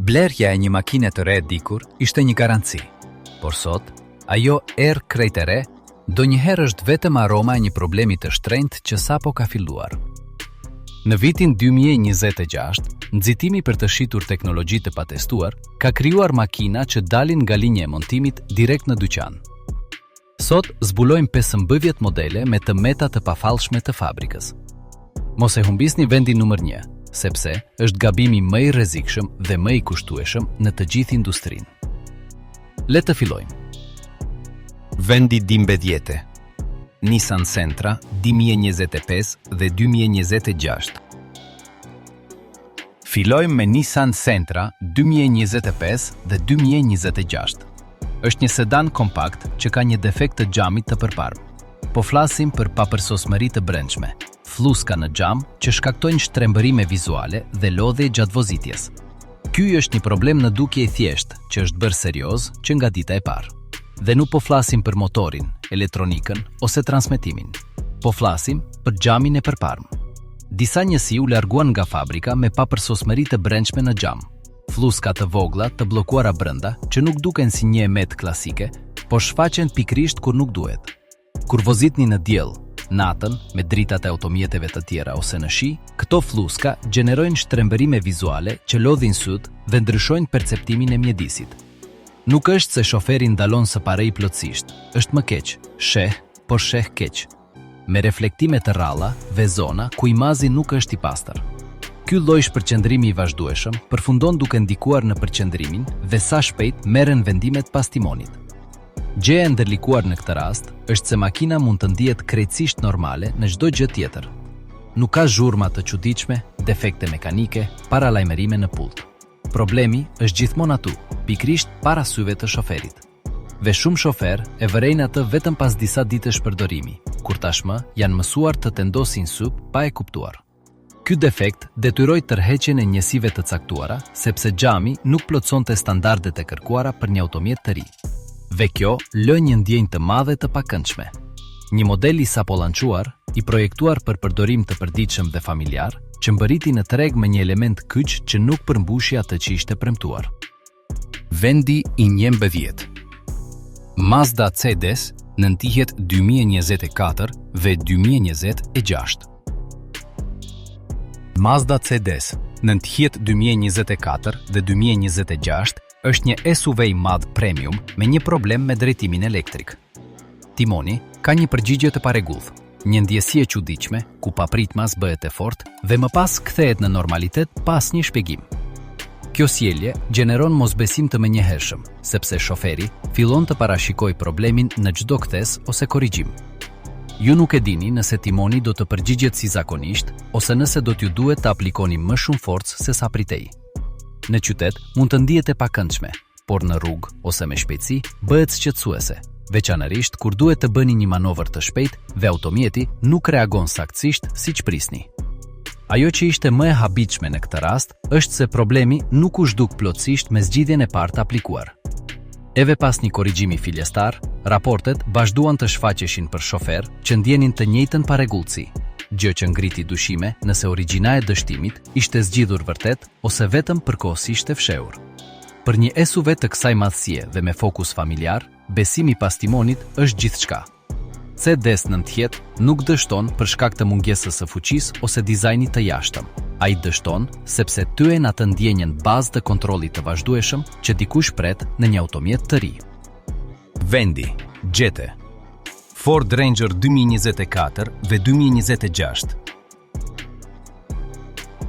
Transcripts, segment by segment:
Blerja e një makine të re dikur ishte një garanci, por sot, ajo erë krejt e re, ndonjëherë është vetëm aroma e një problemi të shtrenjtë që sapo ka filluar. Në vitin 2026, nxitimi për të shitur teknologji të patestuar ka krijuar makina që dalin nga linja e montimit direkt në dyqan. Sot zbulojmë 15 modele me të meta të pafalshme të fabrikës. Mos e humbisni vendin numër 1, sepse është gabimi më i rrezikshëm dhe më i kushtueshëm në të gjithë industrinë. Le të fillojmë. Vendi 12. Nissan Sentra 2025 dhe 2026. Fillojmë me Nissan Sentra 2025 dhe 2026. Është një sedan kompakt që ka një defekt të xhamit të përparmë. Po flasim për papërsosmëri të brendshme, flluska në xham që shkaktojnë shtrembërime vizuale dhe lodhje gjatë vozitjes. Ky është një problem në dukje i thjeshtë që është bërë serioz që nga dita e parë. Dhe nuk po flasim për motorin, elektronikën ose transmetimin. Po flasim për xhamin e përparmë. Disa njësi u larguan nga fabrika me papërsosmëri të brendshme në xham, flluska të vogla të bllokuara brenda që nuk duken si një e metë klasike, por shfaqen pikërisht kur nuk duhet. Kur vozitni në diell, natën, me dritat e automjeteve të tjera ose në shi, këto flluska gjenerojnë shtrembërime vizuale që lodhin sytë dhe ndryshojnë perceptimin e mjedisit. Nuk është se shoferi ndalon së pari plotësisht, është më keq, sheh, por sheh keq. Me reflektime të rralla dhe zona ku imazhi nuk është i pastër. Ky lloj shpërqendrimi i vazhdueshëm përfundon duke ndikuar në përqendrimin dhe sa shpejt merren vendimet pas timonit. Gjëja e ndërlikuar në këtë rast është se makina mund të ndihet krejtësisht normale në çdo gjë tjetër. Nuk ka zhurma të çuditshme, defekte mekanike, paralajmërime në pult. Problemi është gjithmonë aty, pikërisht para syve të shoferit. Dhe shumë shoferë e vërejnë atë vetëm pas disa ditësh përdorimi, kur tashmë janë mësuar të tendosin sytë pa e kuptuar. Ky defekt detyroi tërheqjen e njësive të caktuara, sepse xhami nuk plotësonte standardet e kërkuara për një automjet të ri. Dhe kjo lë një ndjenjë të madhe të pakëndshme. Një model i sapolançuar, i projektuar për përdorim të përditshëm dhe familjar, që mbërriti në treg me një element kyç që nuk përmbushi atë që ishte premtuar. Vendi i 11. Mazda CX 9 2024 dhe 2026. Mazda CX 9 2024 dhe 2026 është një SUV i madh premium me një problem me drejtimin elektrik. Timoni ka një përgjigje të parregullt, një ndjesi e çuditshme ku papritmas bëhet e fortë dhe më pas kthehet në normalitet pa asnjë shpjegim. Kjo sjellje gjeneron mosbesim të menjëhershëm, sepse shoferi fillon të parashikojë problemin në çdo kthesë ose korrigjim. Ju nuk e dini nëse timoni do të përgjigjet si zakonisht ose nëse do t'ju duhet të aplikoni më shumë forcë se sa pritej. Në qytet mund të ndihet e pakëndshme, por në rrugë ose me shpejtësi bëhet shqetësuese, veçanërisht kur duhet të bëni një manovër të shpejtë dhe automjeti nuk reagon saktësisht siç prisni. Ajo që ishte më e habitshme në këtë rast është se problemi nuk u zhduk plotësisht me zgjidhjen e parë të aplikuar. Edhe pas një korrigjimi fillestar, raportet vazhduan të shfaqeshin për shoferë që ndjenin të njëjtën parregullsi, gjë që ngriti dyshime nëse origjina e dështimit ishte zgjidhur vërtet ose vetëm përkohësisht e fshehur. Për një SUV të kësaj madhësie dhe me fokus familjar, besimi pas timonit është gjithçka. CX 90 nuk dështon për shkak të mungesës së fuqisë ose dizajnit të jashtëm. Ai dështon sepse thyen atë ndjenjën bazë të kontrollit të vazhdueshëm që dikush pret në një automjet të ri. Vendi, Gjete. Ford Ranger 2024 dhe 2026.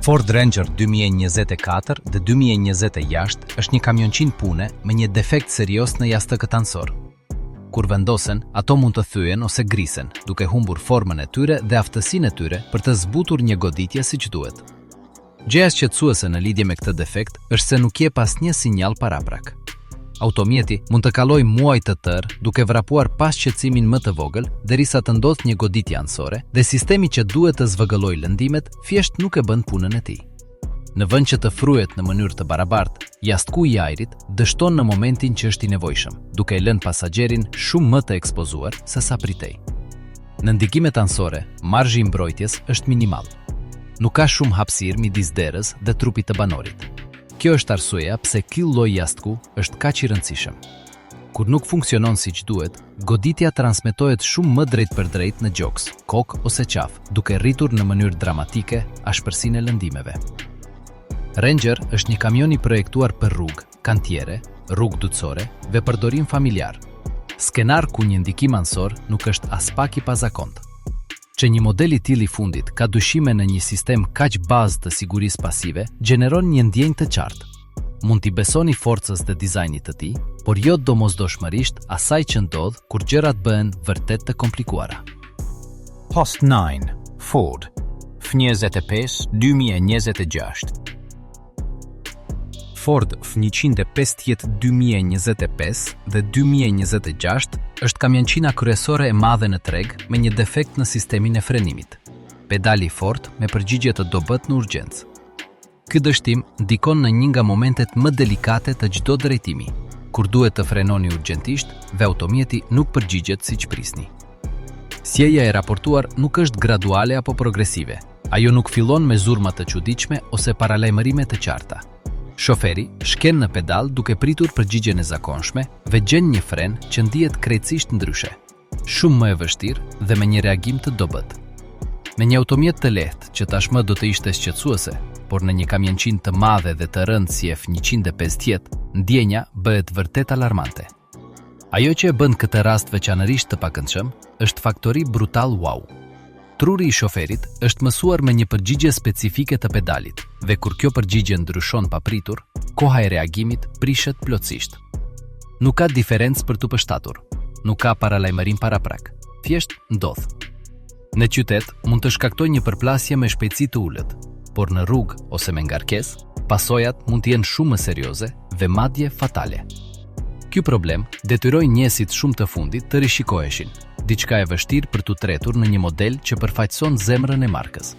Ford Ranger 2024 dhe 2026 është një kamionçinë pune me një defekt serioz në jastëkët anësor. Kur vendosen, ato mund të thyhen ose grisen, duke humbur formën e tyre dhe aftësinë e tyre për të zbutur një goditje siç duhet. Gjëja shqetësuese në lidhje me këtë defekt është se nuk jep asnjë sinjal paraprak. Automjeti mund të kalojë muaj të tërë duke vrapuar pa shqetësimin më të vogël derisa të ndodhë një goditje anësore dhe sistemi që duhet të zvogëlojë lëndimet thjesht nuk e bën punën e tij. Në vend që të fryhet në mënyrë të barabartë, jastëku i ajrit dështon në momentin që është i nevojshëm, duke e lënë pasagjerin shumë më të ekspozuar se sa pritej. Në ndikimet anësore, marzhi i mbrojtjes është minimal. Nuk ka shumë hapësirë midis derës dhe trupit të banorit. Kjo është arsyeja pse ky lloj jastëku është kaq i rëndësishëm. Kur nuk funksionon siç duhet, goditja transmetohet shumë më drejtpërdrejt në gjoks, kokë ose qafë, duke rritur në mënyrë dramatike ashpërsinë e lëndimeve. Ranger është një kamion i projektuar për rrugë, kantiere, rrugë dytësore dhe përdorim familjar. Skenar ku një ndikim anësor nuk është aspak i pazakontë. Që një model i tillë i fundit ka dyshime në një sistem kaq bazë të sigurisë pasive, gjeneron një ndjenjë të qartë. Mund t'i besoni forcës dhe dizajnit të tij, por jo domosdoshmërisht asaj që ndodh kur gjërat bëhen vërtet të komplikuara. Post 9, Ford, F-25, 2026. Ford F-150 2025 dhe 2026 është kamionçina kryesore e madhe në treg me një defekt në sistemin e frenimit. Pedali i fortë me përgjigje të dobët në urgjencë. Ky dështim ndikon në një nga momentet më delikate të çdo drejtimi, kur duhet të frenoni urgjentisht dhe automjeti nuk përgjigjet siç prisni. Sjellja e raportuar nuk është graduale apo progresive. Ajo nuk fillon me zhurma të çuditshme ose paralajmërime të qarta. Shoferi shkel në pedal duke pritur përgjigjen e zakonshme dhe gjen një fren që ndihet krejtësisht ndryshe, shumë më e vështirë dhe me një reagim të dobët. Në një automjet të lehtë që tashmë do të ishte shqetësuese, por në një kamionçinë të madhe dhe të rëndë si F-150, ndjenja bëhet vërtet alarmante. Ajo që e bën këtë rast veçanërisht të pakëndshëm është faktori brutal wow. Truri i shoferit është mësuar me një përgjigje specifike të pedalit dhe kur kjo përgjigje ndryshon papritur, koha e reagimit prishet plotësisht. Nuk ka diferencë për t'u përshtatur. Nuk ka paralajmërim paraprak. Thjesht ndodh. Në qytet mund të shkaktojë një përplasje me shpejtësi të ulët, por në rrugë ose me ngarkesë, pasojat mund të jenë shumë më serioze dhe madje fatale. Ky problem detyroi njësitë shumë të fundit të rishikoheshin, diçka e vështirë për t'u tretur në një model që përfaqëson zemrën e markës.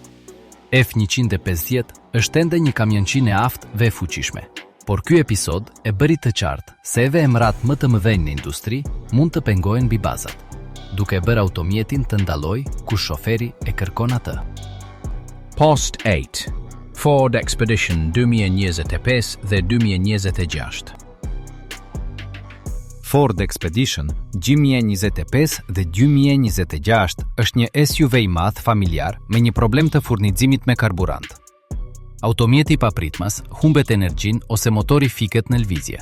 F-150 është ende një kamionçinë e aftë dhe e fuqishme, por ky episod e bëri të qartë se edhe emrat më të mëdhenj në industri mund të pengohen mbi bazat, duke e bërë automjetin të ndalojë kur shoferi e kërkon atë. Post 8, Ford Expedition 2025 dhe 2026. Ford Expedition 2025 dhe 2026 është një SUV i madh familjar me një problem të furnizimit me karburant. Automjeti papritmas humbet energjinë ose motori fiket në lëvizje.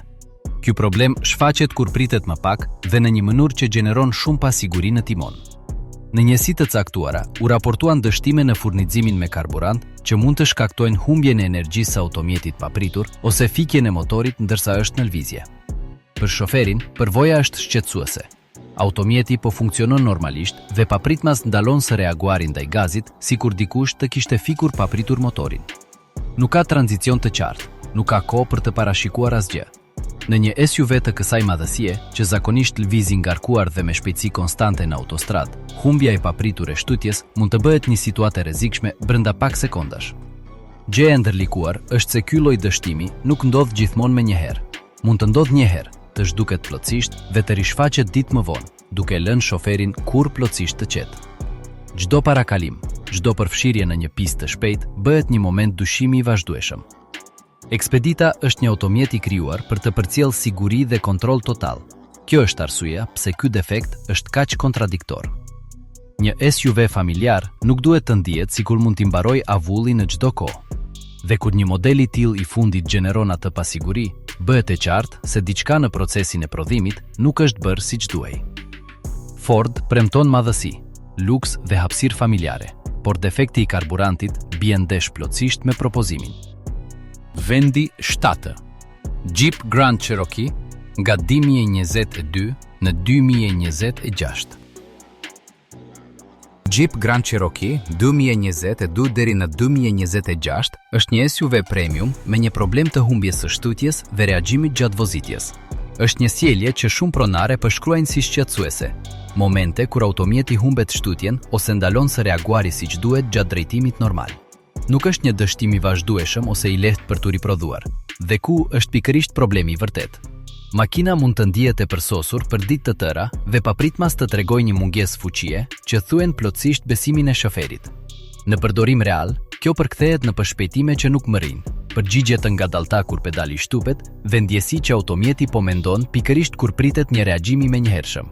Ky problem shfaqet kur pritet më pak dhe në një mënyrë që gjeneron shumë pasiguri në timon. Në njësi të caktuara, u raportuan dështime në furnizimin me karburant që mund të shkaktojnë humbjen e energjisë së automjetit papritur ose fikjen e motorit ndërsa është në lëvizje. Për shoferin, përvoja është shqetësuese. Automjeti po funksionon normalisht dhe papritmas ndalon së reaguari ndaj gazit, sikur dikush të kishte fikur papritur motorin. Nuk ka tranzicion të qartë, nuk ka kohë për të parashikuar asgjë. Në një SUV të kësaj madhësie, që zakonisht lëviz i ngarkuar dhe me shpejtësi konstante në autostradë, humbja e papritur e shtytjes mund të bëhet një situatë e rrezikshme brenda pak sekondash. Gjëja e ndërlikuar është se ky lloj dështimi nuk ndodh gjithmonë menjëherë. Mund të ndodhë një herë, të zhduket plotësisht dhe të rishfaqet ditë më vonë, duke e lënë shoferin kurrë plotësisht të qetë. Çdo parakalim, çdo përfshirje në një pistë të shpejtë bëhet një moment dyshimi i vazhdueshëm. Ekspedita është një automjet i krijuar për të përcjellë siguri dhe kontroll total. Kjo është arsyeja pse ky defekt është kaq kontradiktor. Një SUV familjar nuk duhet të ndihet sikur mund t'i mbarojë avulli në çdo kohë. Dhe kur një model i tillë i fundit gjeneron atë pasiguri, bëhet e qartë se diçka në procesin e prodhimit nuk është bërë siç duhej. Ford premton madhësi, luks dhe hapësirë familjare, por defekti i karburantit bie ndesh plotësisht me propozimin. Vendi 7. Jeep Grand Cherokee nga 2022 në 2026. Jeep Grand Cherokee 2022 deri në 2026 është një SUV premium me një problem të humbjes së shtytjes dhe reagimit gjatë vozitjes. Është një sjellje që shumë pronarë e përshkruajnë si shqetësuese, momente kur automjeti humbet shtytjen ose ndalon së reaguari siç duhet gjatë drejtimit normal. Nuk është një dështim i vazhdueshëm ose i lehtë për t'u riprodhuar. Dhe ku është pikërisht problemi i vërtetë. Makina mund të ndihet e përsosur për ditë të tëra dhe papritmas të tregojë një mungesë fuqie që thyen plotësisht besimin e shoferit. Në përdorim real, kjo përkthehet në përshpejtime që nuk mbërrijnë. përgjigje të ngadalta kur pedali shtypet dhe ndjesi që automjeti po mendon pikërisht kur pritet një reagim i menjëhershëm.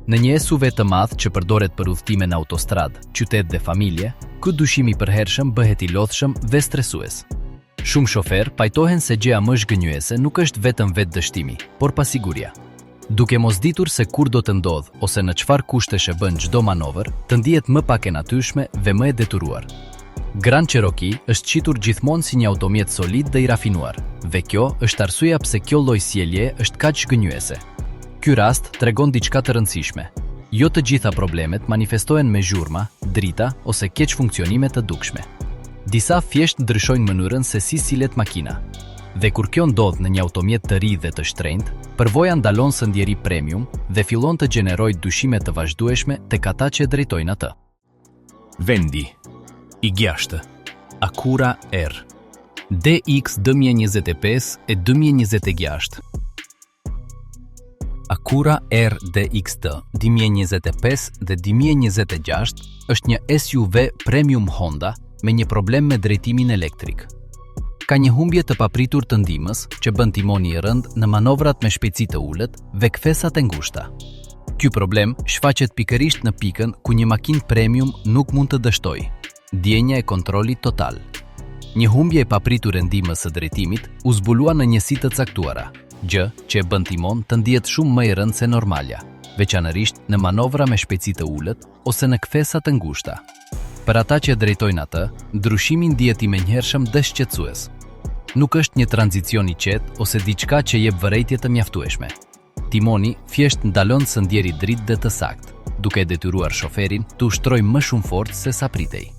Në një SUV të madh që përdoret për udhëtime në autostradë, qytet dhe familje, ky dyshim i përhershëm bëhet i lodhshëm dhe stresues. Shumë shoferë pajtohen se gjëja më zhgënjyese nuk është vetëm vetë dështimi, por pasiguria. Duke mos ditur se kur do të ndodhë ose në çfarë kushtesh e bën çdo manovër, të ndihet më pak e natyrshme dhe më e detyruar. Grand Cherokee është shitur gjithmonë si një automjet solid dhe i rafinuar, dhe kjo është arsyeja pse kjo lloj sjelljeje është kaq zhgënjyese. Ky rast tregon diçka të rëndësishme. Jo të gjitha problemet manifestohen me zhurma, drita ose keqfunksionime të dukshme. Disa thjesht ndryshojnë mënyrën se si sillet makina. Dhe kur kjo ndodh në një automjet të ri dhe të shtrenjtë, përvoja ndalon së ndjeri premium dhe fillon të gjenerojë dyshime të vazhdueshme tek ata që e drejtojnë atë. Vendi i gjashtë, Acura R. DX 2025 e 2026. Acura RDXT 2025 dhe 2026 është një SUV premium Honda me një problem me drejtimin elektrik. Ka një humbje të papritur të ndihmës që bën timoni i rëndë në manovrat me shpejtësi të ulët dhe kthesat e ngushta. Ky problem shfaqet pikërisht në pikën ku një makinë premium nuk mund të dështojë, ndjenja e kontrollit total. Një humbje e papritur e ndihmës së drejtimit u zbulua në njësi të caktuara, gjë që e bën timon të ndihet shumë më i rëndë se normalja, veçanërisht në manovra me shpejtësi të ulët ose në kthesa të ngushta. Për ata që e drejtojnë atë, ndryshimi ndihet i menjëhershëm dhe shqetësues. Nuk është një tranzicion i qetë ose diçka që jep vërejtje të mjaftueshme. Timoni thjesht ndalon së ndjeri drejt dhe të saktë, duke e detyruar shoferin të ushtrojë më shumë forcë se sa pritej.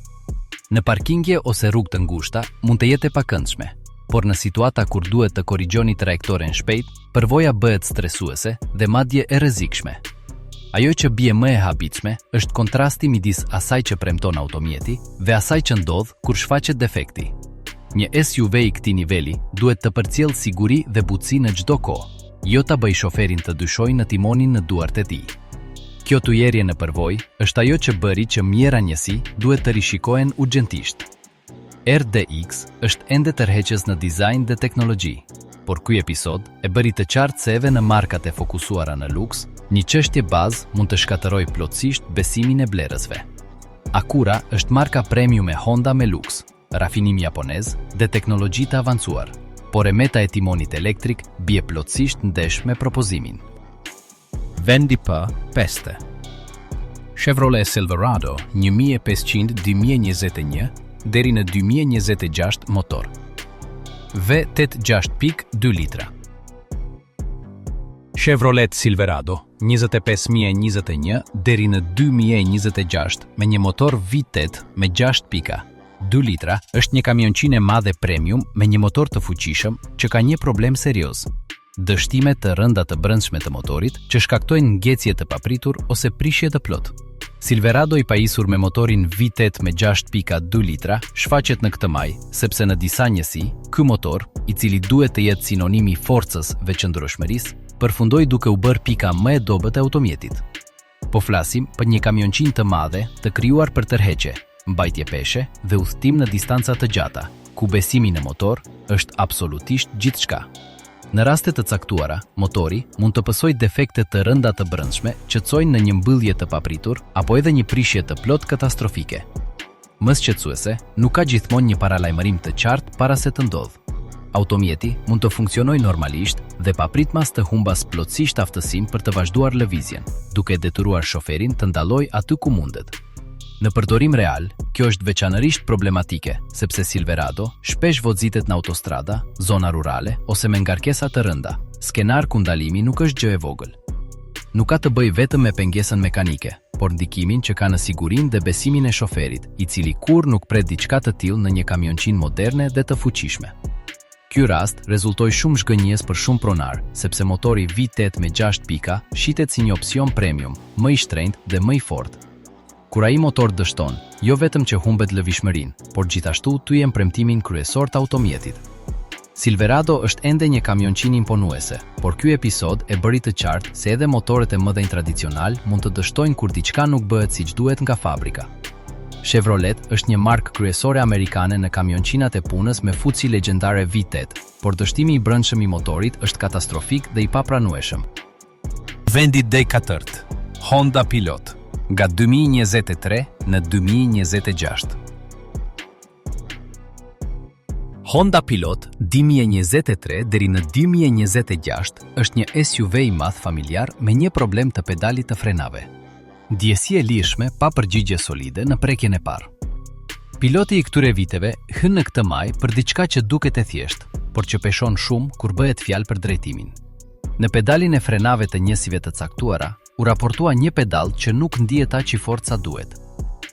Në parkingje ose rrugë të ngushta mund të jetë e pakëndshme, por në situata kur duhet të korrigjoni trajektoren shpejt, përvoja bëhet stresuese dhe madje e rrezikshme. Ajo që bie më e habitshme është kontrasti midis asaj që premton automjeti dhe asaj që ndodh kur shfaqet defekti. Një SUV i këtij niveli duhet të përcjellë siguri dhe butësi në çdo kohë, jo ta bëjë shoferin të dyshojë në timonin në duart e tij. Kjo thyerje në përvojë është ajo që bëri që mijëra njësi duhet të rishikohen urgjentisht. RDX është ende tërheqës në dizajn dhe teknologji, por ky episod e bëri të qartë se edhe në markat e fokusuara në luks, një çështje bazë mund të shkatërrojë plotësisht besimin e blerësve. Acura është marka premium e Honda me luks, rafinim japonez dhe teknologji të avancuar, por e meta e timonit elektrik bie plotësisht ndesh me propozimin. Vendi i pestë. Chevrolet Silverado 1500 2021 deri në 2026 motor. V8 6.2 litra. Chevrolet Silverado 25021 deri në 2026 me një motor V8 me 6 pika 2 litra është një kamionçinë e madhe premium me një motor të fuqishëm që ka një problem serioz. Dështime të rënda të brendshme të motorit që shkaktojnë ngecje të papritur ose prishje të plotë. Silverado i pajisur me motorin V8 me 6.2 litra shfaqet në këtë maj, sepse në disa njësi, ky motor, i cili duhet të jetë sinonimi i forcës dhe qëndrueshmërisë, përfundoi duke u bërë pika më e dobët e automjetit. Po flasim për një kamionçinë të madhe të krijuar për tërheqje, mbajtje peshe dhe udhëtim në distanca të gjata, ku besimi në motor është absolutisht gjithçka. Në raste të caktuara, motori mund të pësojë defekte të rënda të brendshme që çojnë në një mbyllje të papritur apo edhe një prishje të plotë katastrofike. Më shqetësuese, nuk ka gjithmonë një paralajmërim të qartë para se të ndodhë. Automjeti mund të funksionojë normalisht dhe papritmas të humbasë plotësisht aftësinë për të vazhduar lëvizjen, duke e detyruar shoferin të ndalojë aty ku mundet. Në përdorim real, kjo është veçanërisht problematike, sepse Silverado shpesh vozitet në autostrada, zona rurale ose me ngarkesa të rënda, skenar ku ndalimi nuk është gjë e vogël. Nuk ka të bëjë vetëm me pengesën mekanike, por ndikimin që ka në sigurinë dhe besimin e shoferit, i cili kurrë nuk pret diçka të tillë në një kamionçinë moderne dhe të fuqishme. Ky rast rezultoi shumë zhgënjyes për shumë pronarë, sepse motori V8 me 6 pika shitet si një opsion premium, më i shtrenjtë dhe më i fortë. Kur ai motor dështon, jo vetëm që humbet lëvizshmërinë, por gjithashtu thyen premtimin kryesor të automjetit. Silverado është ende një kamionçinë imponuese, por ky episod e bëri të qartë se edhe motorët e mëdhenj tradicionalë mund të dështojnë kur diçka nuk bëhet siç duhet nga fabrika. Chevrolet është një markë kryesore amerikane në kamionçinat e punës me fuqi legjendare V8, por dështimi i brendshëm i motorit është katastrofik dhe i papranueshëm. Vendi i katërt, Honda Pilot, nga 2023 në 2026. Honda Pilot 2023 deri në 2026 është një SUV i madh familjar me një problem të pedalit të frenave. Ndjesi e lirshme pa përgjigje solide në prekjen e parë. Piloti i këtyre viteve hyn në këtë majë për diçka që duket e thjeshtë, por që peshon shumë kur bëhet fjalë për drejtimin. Në pedalin e frenave të njësive të caktuara, u raportua një pedal që nuk ndihet aq i fortë sa duhet.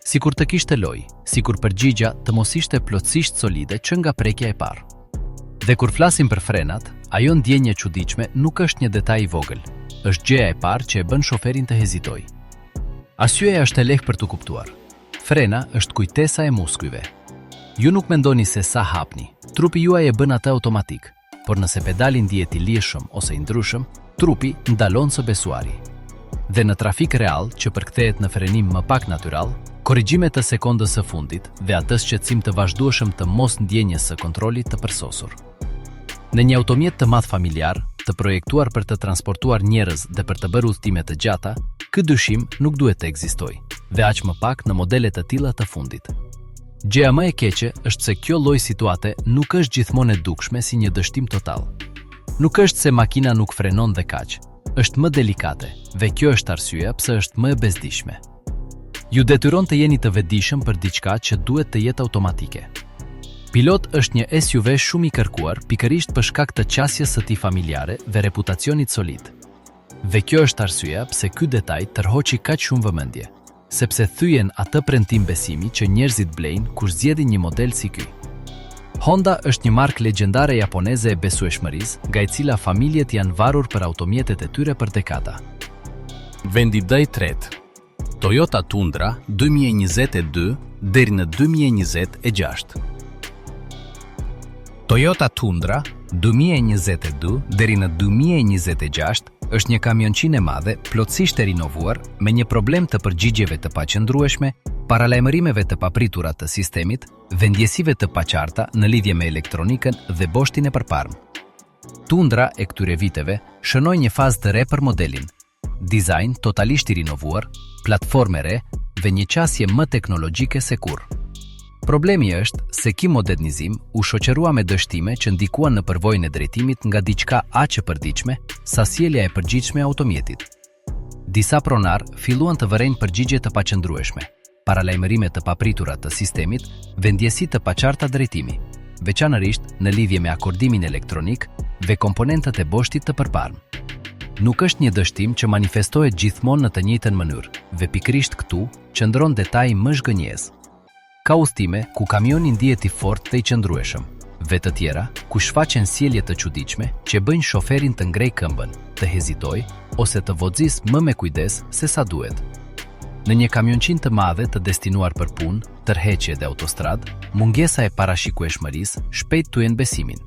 Sikur të kishte lojë, sikur përgjigja të mos ishte plotësisht solide që nga prekja e parë. Dhe kur flasim për frenat, ajo ndjenjë e çuditshme nuk është një detaj i vogël, është gjëja e parë që e bën shoferin të hezitojë. Arsyeja është e lehtë për t'u kuptuar. Frena është kujtesa e muskujve. Ju nuk mendoni se sa hapni, trupi juaj e bën atë automatik. Por nëse pedali ndihet i lirshëm ose i ndryshëm, trupi ndalon së besuari. Dhe në trafik real që përkthehet në frenim më pak natyral, korrigjime të sekondës së fundit dhe atë shqetësim të vazhdueshëm të mos ndjenjës së kontrollit të përsosur. Në një automjet të madh familjar, të projektuar për të transportuar njerëz dhe për të bërë udhëtime të gjata, ky dyshim nuk duhet të ekzistojë, dhe aq më pak në modele të tilla të fundit. Gjëja më e keqe është se kjo lloj situate nuk është gjithmonë e dukshme si një dështim total. Nuk është se makina nuk frenon dhe kaq, është më delikate dhe kjo është arsyeja pse është më e bezdisshme. Ju detyron të jeni të vetëdijshëm për diçka që duhet të jetë automatike. Pilot është një SUV shumë i kërkuar pikërisht për shkak të qasjes së tij familjare dhe reputacionit solid. Dhe kjo është arsyeja pse ky detaj tërhoqi kaq shumë vëmendje, sepse thyen atë premtim besimi që njerëzit blejnë kur zgjedhin një model si ky. Honda është një markë legjendare japoneze e besueshmërisë, nga e cila familjet janë varur për automjetet e tyre për dekada. Vendi i tretë, Toyota Tundra 2022 deri në 2026. Toyota Tundra 2022 deri në 2026 është një kamionçinë e madhe plotësisht e rinovuar me një problem të përgjigjeve të paqëndrueshme, paralajmërimeve të papritura të sistemit dhe ndjesive të paqarta në lidhje me elektronikën dhe boshtin e përparmë. Tundra e këtyre viteve shënoi një fazë të re për modelin, dizajn totalisht i rinovuar, platformë e re dhe një qasje më teknologjike se kurrë. Problemi është se ky modernizim u shoqërua me dështime që ndikuan në përvojën e drejtimit nga diçka aq e përditshme sa sjellja e përgjithshme e automjetit. Disa pronarë filluan të vërejnë përgjigje të paqëndrueshme, paralajmërime të papritura të sistemit dhe ndjesi të paqarta drejtimi, veçanërisht në lidhje me akordimin elektronik dhe komponentët e boshtit të përparmë. Nuk është një dështim që manifestohet gjithmonë në të njëjtën mënyrë dhe pikërisht këtu qëndron detaji më zhgënjyes. Ka udhëtime ku kamioni ndihet i fortë dhe i qëndrueshëm, dhe të tjera ku shfaqen sjellje të çuditshme që e bëjnë shoferin të ngrejë këmbën, të hezitojë ose të vozisë më me kujdes se sa duhet. Në një kamionçinë të madhe të destinuar për punë, tërheqje dhe autostradë, mungesa e parashikueshmërisë shpejt thyen besimin.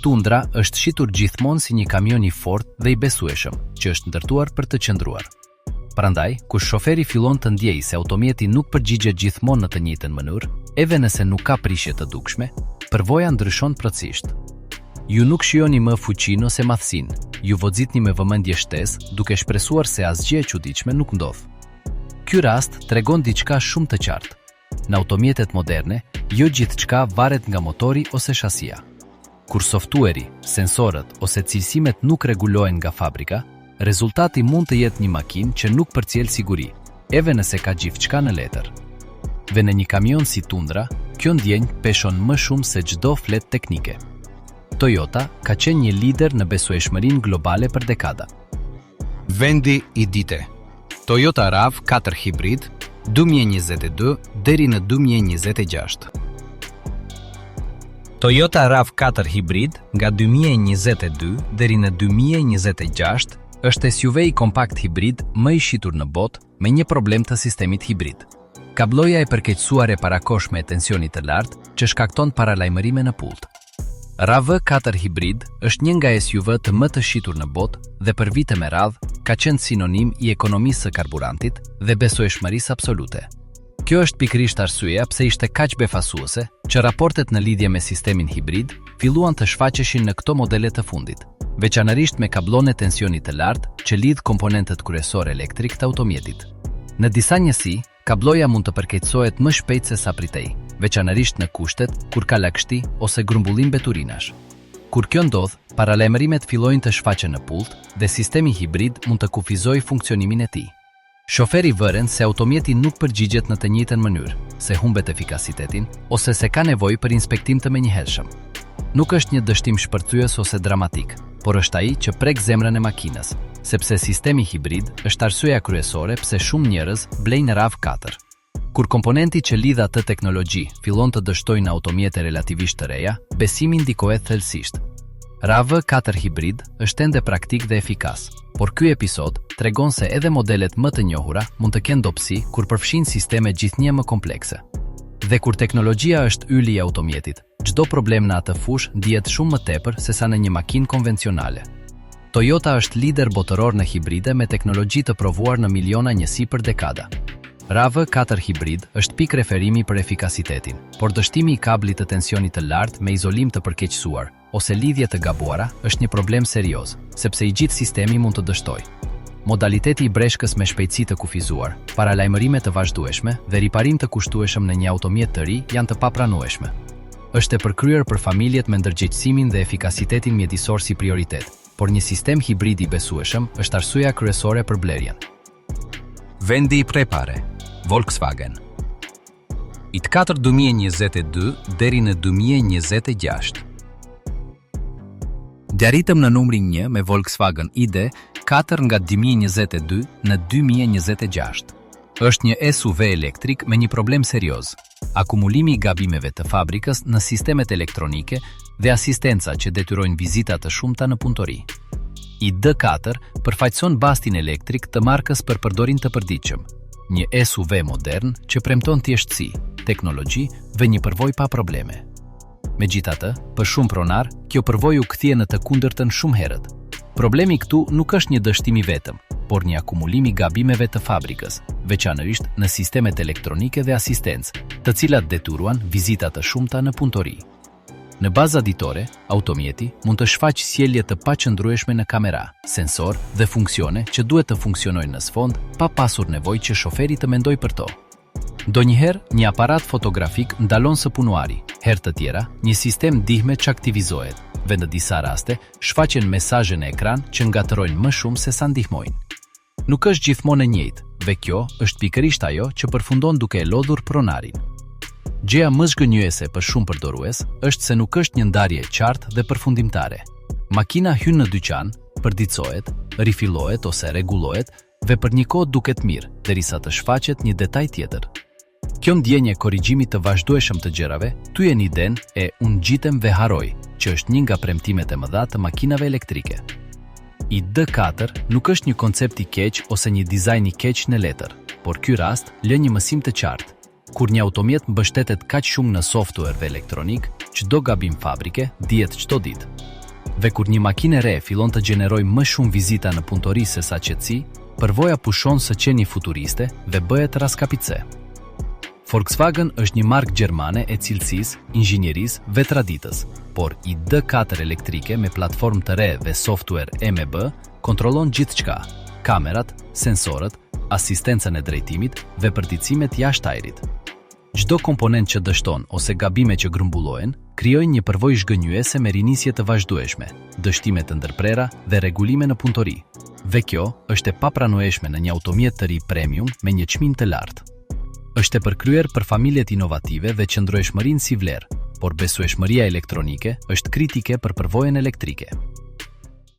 Tundra është shitur gjithmonë si një kamion i fortë dhe i besueshëm, që është ndërtuar për të qëndruar. Prandaj, kur shoferi fillon të ndjejë se automjeti nuk përgjigjet gjithmonë në të njëjtën mënyrë, edhe nëse nuk ka prishje të dukshme, përvoja ndryshon plotësisht. Ju nuk shijoni më fuqinë ose madhësinë, ju vozitni me vëmendje shtesë, duke shpresuar se asgjë e çuditshme nuk ndodh. Ky rast tregon diçka shumë të qartë. Në automjetet moderne, jo gjithçka varet nga motori ose shasia. Kur softueri, sensorët ose cilësimet nuk rregullohen nga fabrika, rezultati mund të jetë një makinë që nuk përcjell siguri, edhe nëse ka gjithçka në letër. Dhe në një kamion si Tundra, kjo ndjenjë peshon më shumë se çdo fletë teknike. Toyota ka qenë një lider në besueshmërinë globale për dekada. Vendi i dytë. Toyota RAV4 Hybrid 2022 deri në 2026. Toyota RAV4 Hybrid nga 2022 deri në 2026 është SUV i kompakt hibrid më i shitur në botë me një problem të sistemit hibrid. Kablloja e përkeqësuar e parakohshme e tensionit të lartë që shkakton paralajmërime në pult. RAV4 Hybrid është një nga SUV-të më të shitur në botë dhe për vite me radhë ka qenë sinonim i ekonomisë së karburantit dhe besueshmërisë absolute. Kjo është pikërisht arsyeja pse ishte kaq befasuese që raportet në lidhje me sistemin hibrid filluan të shfaqeshin në këto modele të fundit, veçanërisht me kabllon e tensionit të lartë që lidh komponentët kryesorë elektrikë të automjetit. Në disa njësi, kablloja mund të përkeqësohet më shpejt se sa pritej, veçanërisht në kushtet kur ka lagështi ose grumbullim mbeturinash. Kur kjo ndodh, paralajmërimet fillojnë të shfaqen në pult dhe sistemi hibrid mund të kufizojë funksionimin e tij. Shoferi vëren se automjeti nuk përgjigjet në të njëjtën mënyrë, se humbet efikasitetin ose se ka nevojë për inspektim të menjëhershëm. Nuk është një dështim shpërthyes ose dramatik, por është ai që prek zemrën e makinës, sepse sistemi hibrid është arsyeja kryesore pse shumë njerëz blejnë RAV4. Kur komponenti që lidh atë teknologji fillon të dështojë në automjete relativisht të reja, besimi ndikohet thellësisht. RAV4 hibrid është ende praktik dhe efikas, por ky episod tregon se edhe modelet më të njohura mund të kenë dobësi kur përfshijnë sisteme gjithnjë më komplekse. Dhe kur teknologjia është ylli i automjetit, çdo problem në atë fushë ndihet shumë më tepër sesa në një makinë konvencionale. Toyota është lider botëror në hibride me teknologji të provuar në miliona njësi për dekada. RAV4 hibrid është pikë referimi për efikasitetin, por dështimi i kablit të tensionit të lartë me izolim të përkeqësuar ose lidhje të gabuara është një problem serioz, sepse i gjithë sistemi mund të dështojë. Modaliteti i breshkës me shpejtësi të kufizuar, paralajmërime të vazhdueshme dhe riparim të kushtueshëm në një automjet të ri janë të papranueshme. Është e përkryer për familjet me ndërgjegjësimin dhe efikasitetin mjedisor si prioritet, por një sistem hibrid i besueshëm është arsyeja kryesore për blerjen. Vendi i prepare, Volkswagen. ID4 2022 deri në 2026. Arritëm në numrin 1 me Volkswagen ID4 nga 2022 në 2026. Është një SUV elektrik me një problem serioz, akumulimi i gabimeve të fabrikës në sistemet elektronike dhe asistenca që detyrojnë vizita të shumta në punëtori. ID4 përfaqëson bastin elektrik të markës për përdorim të përditshëm, një SUV modern që premton thjeshtësi, teknologji dhe një përvojë pa probleme. Megjithatë, për shumë pronarë, kjo përvojë u kthye në të kundërtën shumë herët. Problemi këtu nuk është një dështim i vetëm, por një akumulim i gabimeve të fabrikës, veçanërisht në sistemet elektronike dhe asistencë, të cilat detyruan vizita të shumta në punëtori. Në baza ditore, automjeti mund të shfaqë sjellje të paqëndrueshme në kamera, sensorë dhe funksione që duhet të funksionojnë në sfond pa pasur nevojë që shoferi të mendojë për to. Ndonjëherë, një aparat fotografik ndalon së punuari, herë të tjera, një sistem ndihme çaktivizohet, dhe në disa raste, shfaqen mesazhe në ekran që ngatërrojnë më shumë sesa ndihmojnë. Nuk është gjithmonë e njëjtë, dhe kjo është pikërisht ajo që përfundon duke e lodhur pronarin. Gjëja më zhgënjyese për shumë përdorues është se nuk është një ndarje e qartë dhe përfundimtare. Makina hyn në dyqan, përditësohet, rifillohet ose rregullohet dhe për një kohë duket mirë, derisa të shfaqet një detaj tjetër. Kjo ndjenjë e korrigjimit të vazhdueshëm të gjërave thyen idenë e unë ngjitem dhe harroj, që është një nga premtimet e mëdha të makinave elektrike. ID4 nuk është një koncept i keq ose një dizajn i keq në letër, por ky rast lë një mësim të qartë, kur një automjet mbështetet kaq shumë në softuer dhe elektronikë, çdo gabim fabrike dihet çdo ditë. Dhe kur një makinë e re fillon të gjenerojë më shumë vizita në punëtori sesa qetësi, përvoja pushon së qeni futuriste dhe bëhet rraskapitëse. Volkswagen është një markë gjermane e cilësisë, inxhinierisë dhe traditës, por ID4 elektrike me platformë të re dhe softuer MEB kontrollon gjithçka, kamerat, sensorët, asistencën e drejtimit dhe përditësimet jashtë ajrit. Çdo komponent që dështon ose gabime që grumbullohen, krijojnë një përvojë zhgënjyese me rinisje të vazhdueshme, dështime të ndërprera dhe rregullime në punëtori. Dhe kjo është e papranueshme në një automjet të ri premium me një çmim të lartë. Është e përkryer për familjet inovative dhe qëndrueshmërinë si vlerë, por besueshmëria elektronike është kritike për përvojën elektrike.